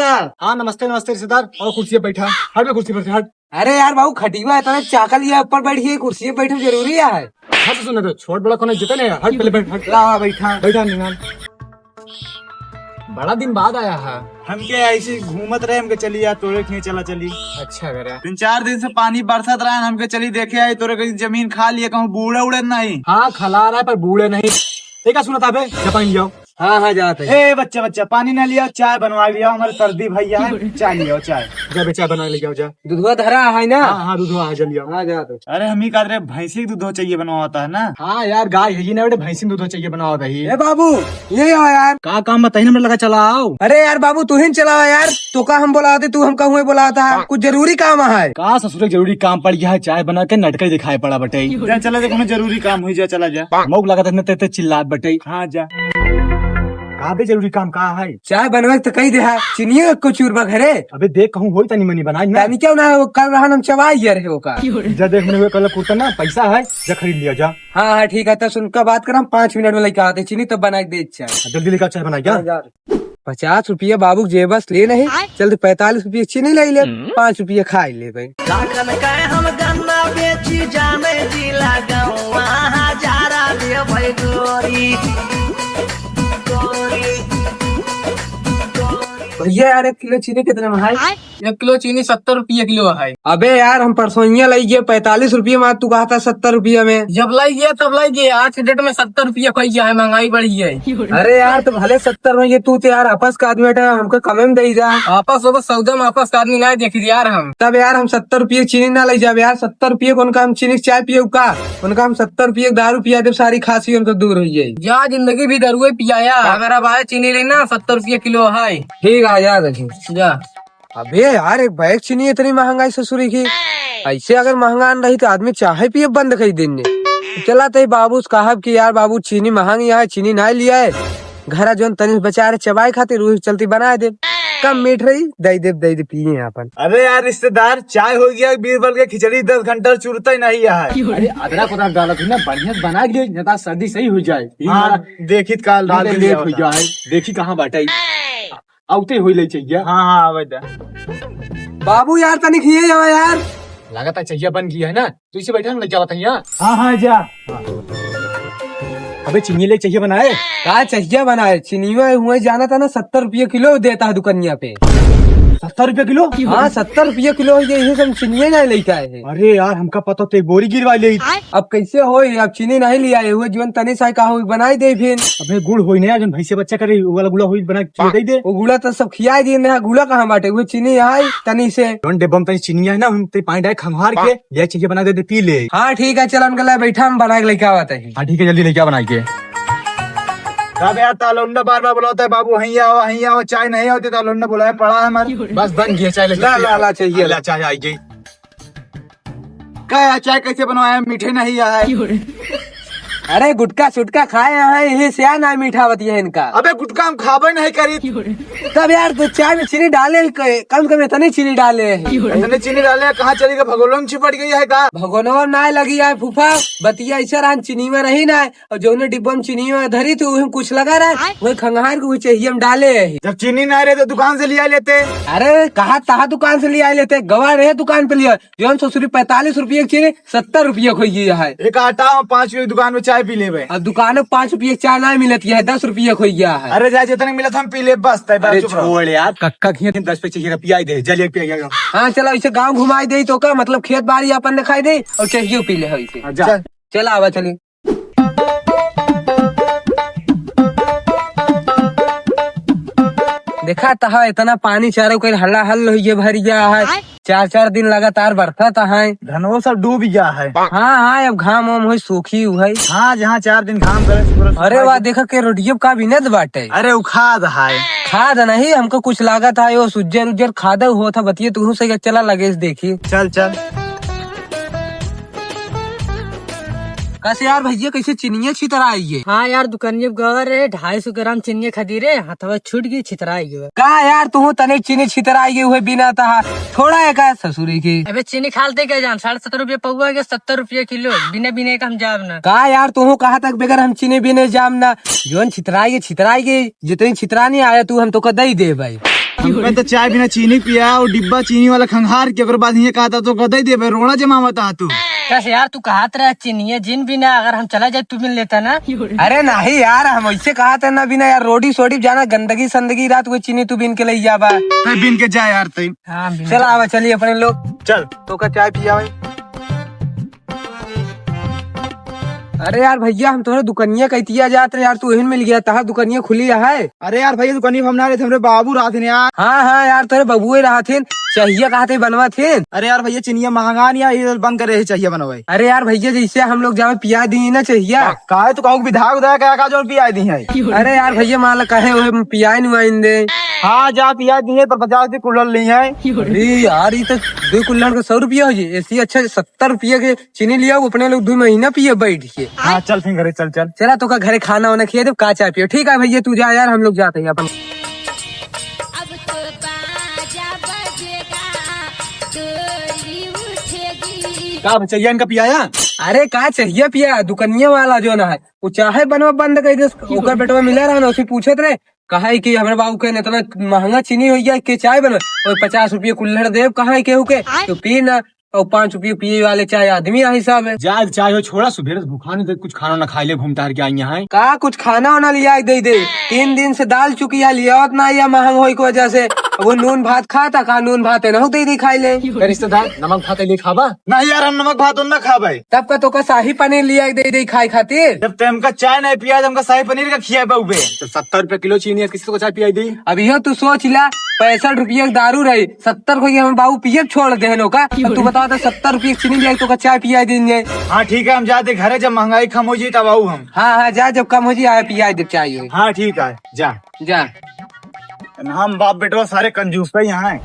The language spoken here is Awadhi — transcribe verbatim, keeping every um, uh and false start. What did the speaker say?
हाँ, नमस्ते, नमस्ते रिश्तेदार। और कुर्सी पे बैठा, हट बे कुर्सी पर से, हट। अरे यार बाबू, खटिया है, तने चाकल लिया, ऊपर बैठ के कुर्सी पे बैठना जरूरी है। हट, सुन तो, छोट बड़ा कोनो इज्जत नहीं है, हट पहले बैठ, हट। लावा, बैठा। बैठा निमान। बड़ा दिन बाद आया है। हमके ऐसे घूमत रहे, हमके चली यार, तोरे खिए चला चली। अच्छा करे। तीन चार दिन से पानी बरसत रहा है, हमके चली देखे आई, तोरे कहीं जमीन खा लिए, कहूँ बूढ़े उड़े नहीं। हाँ, खला रहा है, पर बूढ़े नहीं। ये का सुनत अबे? जा पानी लियाओ। हाँ, हाँ, जात है। ए, बच्चा, बच्चा, पानी ना लियाओ, चाय बनवा लियाओ, हमारे सर्दी भैया है, चाय लियाओ, चाय। जा बे, चाय बना के लेके आओ, जा। दूधवा धरा है ना? हाँ, हाँ, दूधवा है, जा लियाओ। हाँ, जात है। अरे, हम ही कहत रहे, भैंसी के दूधवा चाहिए बनवावत है ना? हाँ यार, गाय है ये ना बेटे, भैंसी के दूधवा चाहिए बनवावत है। ए बाबू, ये आओ यार। का काम बताई ना, मेरे लगा चला आओ। अरे यार बाबू, तू ही न चलावा यार, तो का हम बोलावत है, तू हमका हुए बोलावत है, कुछ जरूरी काम है। का ससुर के जरूरी काम पड़ गया है, चाय बना के नटकई दिखाई पड़ा बटे। जा चला जा, कोनो जरूरी काम हुई, जा चला जा। मौक लागत है इतने तेते चिल्लात बटे। हाँ जा। का बे जरूरी काम का है? चाय बनवे तो कही दे है, चीनियो को चूरबा घरे। अबे देख कहूँ होई तनी मनी बनाई ना। तनी क्यों ना हो, कल रहन हम चबाई गया रहे ओका। जा देख मने हुए कल कुर्ता ना पैसा है, जा खरीद लिया जा। हाँ, हाँ, ठीक है, तो सुन का बात कर, हम पाँच मिनट में लेके आते चीनी, तब बना के दे चाय। जल्दी लेके आ, चाय बना क्या? हाँ, जा। पचास रुपया बाबू के जेबस ले नहीं, चल तो पैंतालीस रुपया चीनी ले ले, पाँच रुपया खाई ले भाई। लाखन का हम गन्ना बेची जाने जिला गौआ हजारा दे भाई गोरी, गोरी, गोरी। भैया यार, एक किलो चीनी कितने में है? एक किलो चीनी सत्तर रुपया किलो है। अबे यार, हम परसोइया लाई गए पैंतालीस रुपया में, तू कहता सत्तर रुपया में। जब लाई गया तब लाई गया, आज के डेट में सत्तर रुपया खई गया है, महंगाई बढ़ी है। अरे यार, तो भले सत्तर में ये तू तो यार आपस का आदमी बेटा, हमको कमे में दे जा। आपस हो सौदा में आपस का आदमी ना देखी यार हम। तब यार हम सत्तर रुपया चीनी ना ले जाबे यार, सत्तर रुपया को उनका हम चीनी के चाय पिए का, उनका हम सत्तर रुपया के दारू पिया देब, सारी खांसी उनका दूर हो जाए। जा जिंदगी भी दारुए पियाया, अगर अब आए चीनी लेना सत्तर रुपया किलो है। ठीक आ जा देखी। जा। अबे यार, एक बैग चीनी इतनी महंगाई ससुरी की। ऐसे अगर महंगा न रही तो आदमी चाहे पिए बंद कर दिन ने। चला तई बाबू से कहब कि यार बाबू चीनी महंगी है, चीनी नहीं लिया है। घरा जोन तनी बचा रहे चबाई खातिर, वही चलती बना दे। कम मीठ रही, दे दे, दे दे पिए अपन। अरे यार रिश्तेदार, चाय हो गया, बीरबल के खिचड़ी दस घंटा चुरता ही नहीं है। अरे अदरक उदरक डालत हुई ना, बढ़िया से बना के दे, नहीं तो सर्दी सही हो जाए। हाँ, देखी काल डाल के लेट हो जाए। देखी कहाँ बाटे। आउते होई ले चाहिए। हाँ, हाँ, आवे दे। बाबू यार, तनिक हिये जावा यार। लागत है चाहिए बन गया है ना, तू इसे बैठा ना, लग जावा था यहाँ। हाँ, हाँ, जा। अबे चीनी ले चाहिए बनाए। का चाहिए बनाए? चीनिया हुए जाना था ना, सत्तर रुपये किलो देता है दुकानिया पे। सत्तर रुपये किलो? हाँ, सत्तर रुपये किलो हो गए, यही सब चीनिया ना लेके आए हैं। अरे यार, हमका पता तो एक बोरी गिरवा ले। अब कैसे होई? अब चीनी नहीं लिया है, हुए जीवन तनी सा का होई, बनाई दे फिर। अबे गुड़ होई ना, जौन भैंसे बच्चा करे, वो वाला गुड़ा होई, बना के दे दे। वो गुड़ा तो सब खियाई दिए ना, गुड़ा कहाँ बाटे? वो चीनी आई तनी से। जौन डिब्बा में तनी चीनी है ना, हम ते पानी डाल खंगार के, ले चाहिए बना दे दे, पी ले। हाँ ठीक है, चल उनके लिए बैठा, हम बना के लेके आवत है। हाँ ठीक है, जल्दी लेके आ बना के। अब यार तालुंडा बार बार बुलाता है, बाबू, हइया आओ, हइया आओ, चाय नहीं होती, तालुंडा बुलाया पड़ा है हमारे। बस बन गया चाय, ले ला, ला, ला, चाहिए। ला, चाय आई गई। का यार, चाय कैसे बनवाया है? मीठे नहीं आया है। अरे गुटखा सुटखा खाए हैं, यही से ना मीठा बतिया है इनका। अबे गुटखा हम खाबे नहीं करी। तब यार तो चाय में चीनी डाले ही क-, कम से कम इतनी चीनी डाले हैं। इतनी चीनी डाले हैं, कहाँ चली गई? भगोनवा में चिपट गई है का? भगोनवा में ना लगी है फूफा, बतिया ऐसा रहन चीनी में रही ना, और जौने डिब्बा में चीनी में धरी थी, वही में कुछ लगा रहा है, वही खंगार के वही चाहिए हम डाले हैं। जब चीनी ना रहे तो दुकान से लिया लेते। अरे कहा तहा दुकान से लिया लेते, गवा रहे दुकान पे लिया, जौन ससुरी पैंतालीस रुपये की चीनी सत्तर रुपये खोई गई है। एक आटा और पाँच रुपये की दुकान में चाय पी लेबे। अब दुकान में पाँच रुपये की चाय ना मिलती है, दस रुपये खोई गया है। अरे जा, जितने मिलत हम पी ले, बस तय बात, अरे चुप रहो। छोड़ यार, कक्का खिया दस पे चाहिए, पियाई दे, जल एक पिया गया। हाँ चला, इसे गाँव घुमाई दे तो का मतलब, खेत बाड़ी अपन दिखाई दे और चाहिए पी ले है इसे। हाँ, जा। चल। चला आवा चली। देखा तहा इतना पानी चारों कइर हल्ला हल्ल होइए भर गया है। चार चार दिन लगातार बरसत है। धनवो सब डूब गया है। हाँ, हाँ, अब घाम वाम होई सूखी हुई। हाँ, जहाँ चार दिन घाम करे से पूरा अरे सूखा वाह, गया। देखा के रोडियो का बिनत बाटे। अरे उ खाद है। खाद नहीं, हमको कुछ लागत है, वो उज्जर उज्जर खाद होत है, बतिये तू से चला लगे से देखी। चल, चल। कैसे यार भैया, कैसे चिनिया छितराई है? हाँ यार, दुकानिया गवा रहे, ढाई सौ ग्राम चिनिया खदी रहे, हथवा छूट गई, छितराई गई। का यार, तू तने चीनी छितराई गई हुए बिना तहा, थोड़ा है का ससुरी की? अबे चीनी खालते क्या जान, साढ़े सत्तर रुपये पौवा के सत्तर रुपये किलो, बिना बिने का हम जाब ना। का यार, तू कहा तक बगैर हम चीनी बिने जाब ना, जोन छितराई गई, छितराई गई, जितनी छितरानी आया तू हम तो का दई दे भाई। हमका तो चाय बिना चीनी पिया और डिब्बा चीनी वाला खंगार के, ओकर बाद हियाँ कहता तो गदई देबे, रोड़ा जमावता तू। बस यार, तू कहत रहे चीनिये जिन बिना, अगर हम चला जाए तू बिन लेता ना। अरे नहीं यार, हम ऐसे कहत है ना बिना यार, रोडी सोडी जाना, गंदगी संदगी रात को चीनी तू बिन के ले जाबा। तै बिन के जा यार तै। हाँ, बिन चल के। आवा, चलिए अपने लोग। चल। तोका चाय पिया भाई। अरे यार भैया, हम तोहरे दुकनिया कइतिया जात रहे यार, तू इहिन मिल गया, तहार दुकनिया खुली है? अरे यार भैया, दुकनिया हम ना रहे, हमरे बाबू रहथिन यार। हाँ हाँ यार, तोहरे बबुए रहथिन, चाहिया कहते बनवा थिन। अरे यार भैया, चिनिया महंगा नहीं है, ये बंद करे है चाहिया बनवाए। अरे यार भैया, जैसे हम लोग जावे पिया दी ना चाहिया। काहे तू कहूँ विधायक उधायक का, का जो पिया दी है? अरे यार भैया, मान ला कहे वो पियाइन वाइन दे। हाँ जा पिया दी है, पर पचास रुपये कुल्हड़ ली है। अरे यार, ये तो दो कुल्हड़ का सौ रुपया हो जी, ऐसी अच्छा सत्तर रुपया के चीनी लिया, वो अपने लोग दो महीना पिए बैठ के। हाँ, चल फिर घरे, चल, चल। चला, तोका घरे खाना वाना खिया दे, का चाय पियो। ठीक है भैया, तू जा यार, हम लोग जाते हैं अपन। अब तो बाजा बजेगा, डोली उठेगी। का भचैया इनका पियाया? अरे, का चाहिया पिया, दुकनिया वाला जो ना है, वो चाहे बनवा बंद कर दे। ओकर बेटवा मिला रहा ना, उसे पूछत रहे, कहा है कि हमरे बाबू के इतना महंगा चीनी हो गया कि चाय बना, और पचास रुपये कुल्हड़ देव, कहा है केहू के, तो पी ना, और पाँच रुपये पिए वाले चाय आदमी आ हिसाब है। जा चाय हो छोड़ा, सुबह से भूखा नहीं, कुछ खाना ना खाए ले, घूम टहर के आई यहाँ। का कुछ खाना वाना लिया के दे दे? तीन दिन से दाल चुकिया लियावत ना, या महंग होई की वजह से। अब वो नून भात खाता, का नून भात है ना, दे दे खाए ले। अरे रिश्तेदार, नमक भात ले खाबा? नहीं यार, हम नमक भात ना खाबे। तब का तोका शाही पनीर लिया के दे दे खाए खातिर? जब ते हमका चाय नहीं पिया, तो हमका शाही पनीर का खिया बाबू बे। तो सत्तर रुपये किलो चीनी है, किसी को चाय पियाई दी? अब यो तू सोच ला, पैंसठ रुपये की दारू रही, सत्तर को ये हम बाबू पिए छोड़ देहन ओका। अब तू बता, तो सत्तर रुपये की चीनी लिया, तोका चाय पियाई देंगे। हाँ ठीक है, हम जाते घरे, जब महंगाई कम हो जाए तब आऊ हम। हाँ हाँ, जा, जब कम हो जाए, आए पियाई दे चाय। हाँ ठीक है, जा। जा। हम बाप बेटवा सारे कंजूस पे यहाँ है।